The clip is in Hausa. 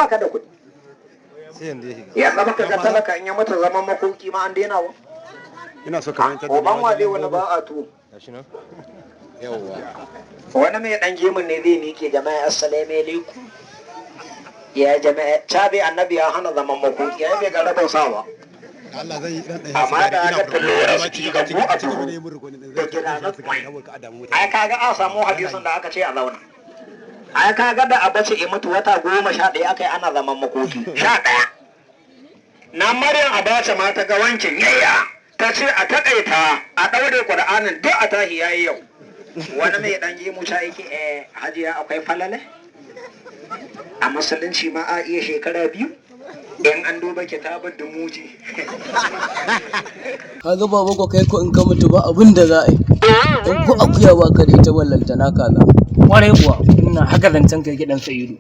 baka da kuɗi. Sai yanzu ya shiga. Yanzu baka ga talaka in ya mutu zaman makoki ma an daina wa. Ina so ka fahimtar da ni. Oban wale wajen wani ba a tuwo. Gashi nan. Yawwa. Wani mai dan gemun ne zai miƙe, "Jama'a, assalamu alaikum. Ya jama'a," cabe annabi ya hana zaman makoki, ya bai ga rabin sawa. Allah zan yi dan dan. Amma da ina aka amma tulura ci gaba su ga ci gaba da yin recording din da zai gida na sha sigari saboda ka adamu mutane. Ai kaga a samu hadisin da aka ce a zauna. Ai kaga da Abace ya mutu, wata 11 aka yi ana zaman makoki, 11. Na Maryam Abace ma ta ga wankin yayya, ta ce a takaita, a ɗaure Qur'anin duk a tahi yayi yau. Wani mai dan gemu ta yake, "Eh hajiya, akwai falale a musulunci ma a iya shekara 2 in an duba kitabun dumuji." Kaga baba ko, kai ko in ka mutu ba abin da za a yi, don ko akuya ba ka da ita, ballanta na kaza. Kwarai kuwa, ina haka zancen kai gidan Sa'idu.